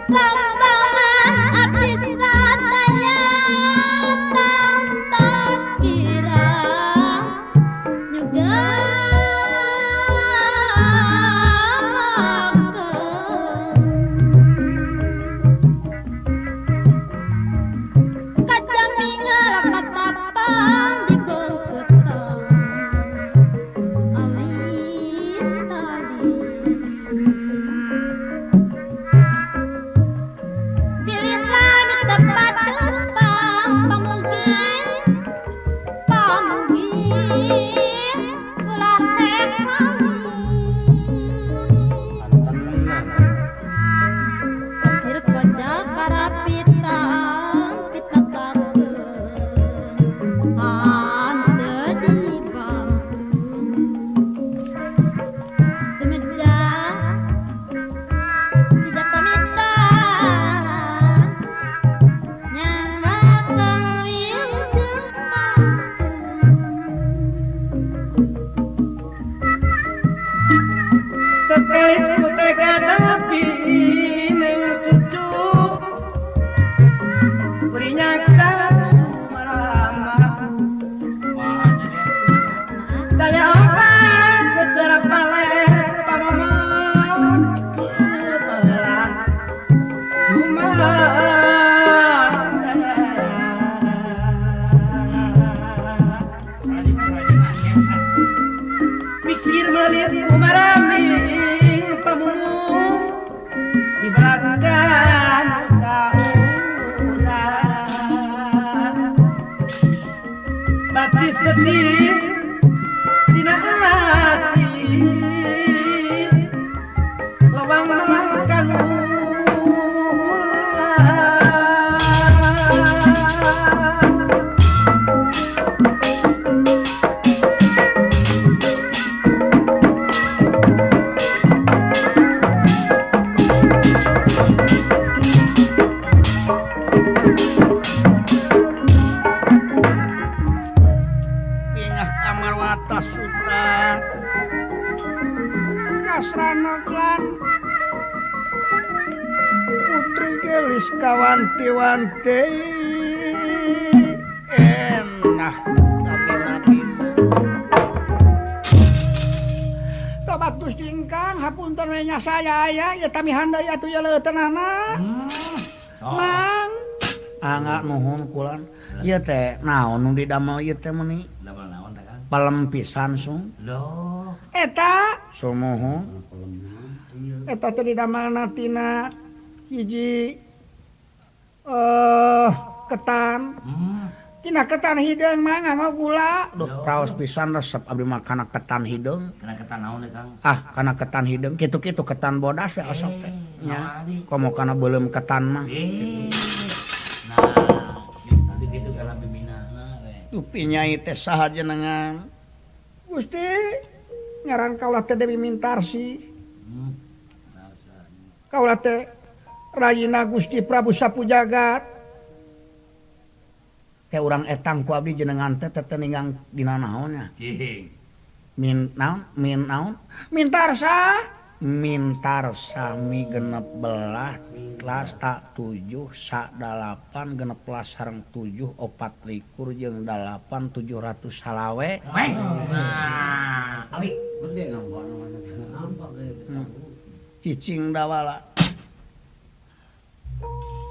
Lambangan abdi sadaya tantos kirang nyugamakeun kajamingal katapang di beuketan awit tadi bilih lami tepat tepang pamugin pamugin ulah hekami pasir koja karapitan pitepakeun hanteu dibantu sumeja tidak pamitan nyangakeun wilujeng kantun. Tekelis ku tega tapi neng cucu kurinyak sumarama daya opat kekerap paler pamomon kebelah sumara. Mikir melit umaraming pamumung diberatkan saurang batis sedih dina hati lewang makan ulah. Ingah Amarwata Suta Kasrana klan Putri Gelis kawanti-wanti enah kabina-bina. Tobat Gusti ingkang hapunten we nya saya aya ieu tamihan deui atuh ieu leuteunana. Mang angga nuhun kulan ieu teh naon nu didamel ieu teh meuni Damel naon teh Kang? Pelem pisan sung. Loh, Eta sumuhun eta teh didamelna tina hiji ketan. Tina ketan hideung mah nganggo gula. Duh, raos pisan resep abdi mah kana ketan hideung. Kana ketan naon teh Kang? Ah, kana ketan hideung kitu-kitu ketan bodas we osok teh. Nya, komo kana beuleum ketan mah. Nah, nanti kitu kana bimbinana we. Dupi nyai teh saha jenengan? Gusti, ngaran kaula teh Dewi Mintarsi. Kaula teh rayina Gusti Prabu Sapujagat. Teh urang etang ku abdi jenengan teh teu ninggang dina naonnya. Cing. Min naon? Min naon? Mintarsa. Mintarsa mi genep belah kelas tak 7 sa 8 genep belas sareng 7 opat likur jeung 8 700 salawe. Wes. Nah, abi gede nampak. Cicing dawala.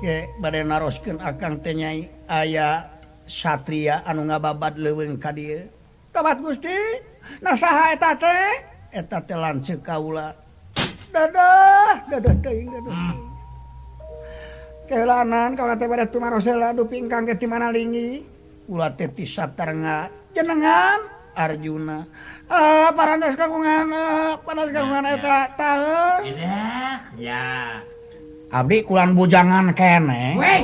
Ke bade naroskeun akang teh nyai aya satria anu ngababad leuweung ka dieu. Tobat Gusti, nah saha eta teh? Eta teh lanceuk kaula. Dadah, dadah teuing dadah. Keulanan kaula teh bade tumaros heula dupi ingkang teh ti mana linggih. Kula teh ti Saptarengga jenengan Arjuna. Ah, parantos kagungan, parantos kagungan eta taeun. Ya. Abdi kulan bujangan keneh. Weh.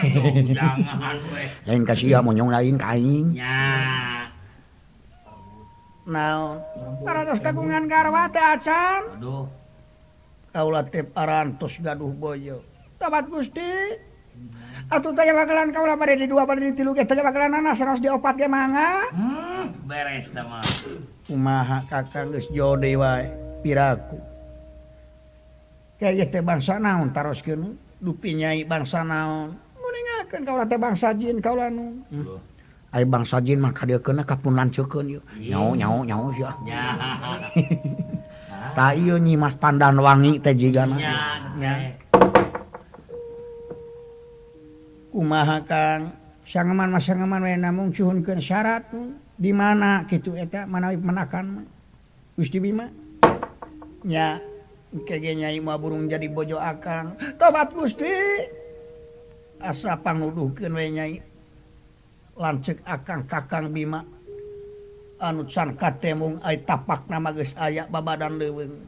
Bujangan weh. Lain ka sia monyong lain ka aing. Nya. Naon? Parantos kagungan garwa teh acan. Aduh. Kaula teh parantos gaduh bojo. Tobat Gusti. Atuh teh bakalan kaula bade di 2 bade di 3 ge teh bakalan sanos di 4 ge mangga. Beres teh mah. Kumaha kakang geus jode wae piraku. Kayak teh bangsa naon taroskeun dupi nyai bangsa naon. Nguningakeun kaula teh bangsa jin kaula nu. Ai bangsa jin mah kadiekeunna kapun lanceukeun ieu. Nyao nyao nyao sia. Nya. Tah ieu Nyi Mas Pandanwangi teh jigana. Nya. Kumaha Kang? Sangeman mah sangeman we namung cuhunkeun syarat di mana kitu eta manawi menakan mah. Gusti Bima. Nya engke ge nyai mah burung jadi bojo akang. Tobat Gusti. Asa panguduhkeun we nyai. Lanceuk akang Kakang Bima. Anu can katemung ai tapakna mah geus aya babadan leuweung.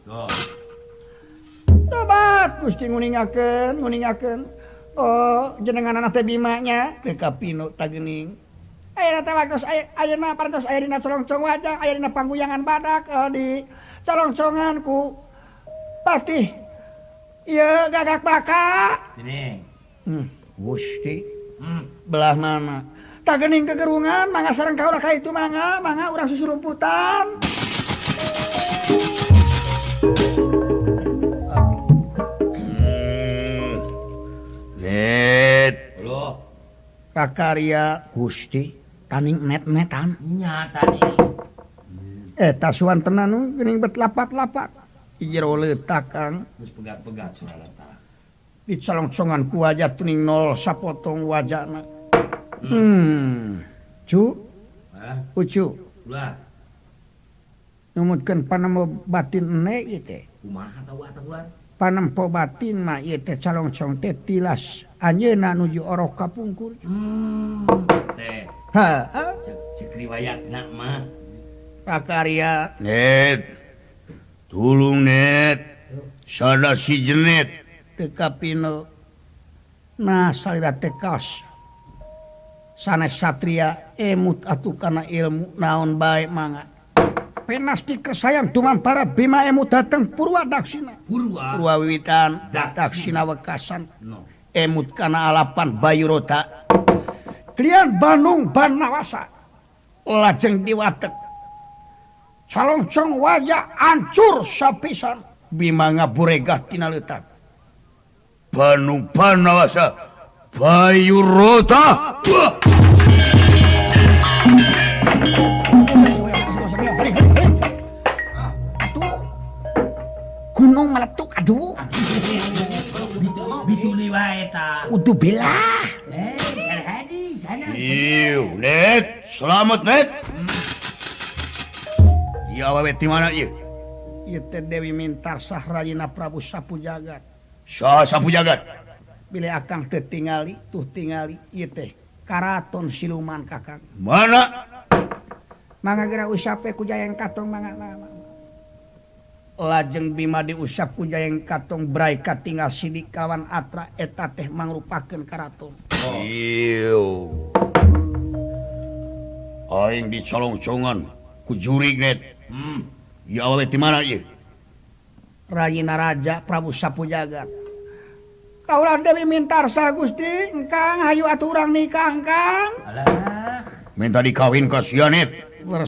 Tobat Gusti nguningakeun, nguningakeun. Oh, jenenganana teh Bima nya teu kapino ta geuning. Ayeuna teh waktos ayeuna parantos aya dina colongcong wajah, aya dina pangguyangan badak di colongcongan ku patih. Ieu gagak baka. Geuning. Gusti. Belah mana? Ta geuning kegerungan mangga sareng kaula ka itu mangga, mangga urang susurumputan. Net. Loh. Kakarya Gusti taning net-netan. Nya taning. Eta suwantenan nu geuning bet lapat-lapat. Jero leutak Kang. Geus pegat-pegat soalna tah. Dicolongcongan ku wajah tuning nol sapotong wajahna. Cu. Hah? Ucu. Ulah. Numutkeun panemo batin ene ieu teh. Kumaha tah ulah ulah? Panempo batin mah ieu teh calongcong teh tilas anjeunna nuju orok kapungkur. Teh. Heeh. Cek riwayatna mah. Pakarya. Net. Tulung net. Sada si jenet. Teu kapino. Nah salira teh kaos. Sanes satria emut atuh kana ilmu naon bae mangga. Penas dikesayang dumampara Bima emut dateng Purwa Daksina. Purwa. Purwa wiwitan Daksina wekasan. No. Emut kana alapan Bayurota. Klian Bandung Banawasa. Lajeng diwatek. Calongcong wajah ancur sapisan. Bima ngaburegah tina leutak. Bandung Banawasa Bayurota. Wah. Gunung meletuk aduh. Bitu deui wae ta. Uduh belah. Sarhadi sana. Ieu, Net, selamat Net. Ieu awewe ti mana ieu? Ieu teh Dewi Mintarsah rajina Prabu Sapu Jagat. Saha Sapu Jagat? Bilih akang teu tingali, tuh tingali ieu teh karaton siluman kakang. Mana? Mangga geura usap we ku Jayeng Katong mangga. Lajeng Bima diusap ku Jayeng Katong brai katinggal sidik kawan atra eta teh mangrupakeun karaton. Ieu. Aing dicolongcongan ku jurig Net. Ieu awewe ti mana ieu? Rajina Raja Prabu Sapu Jagat. Kaula Dewi Mintarsah Gusti, engkang hayu atuh urang nikah engkang. Alah. Minta dikawin ka sia Net.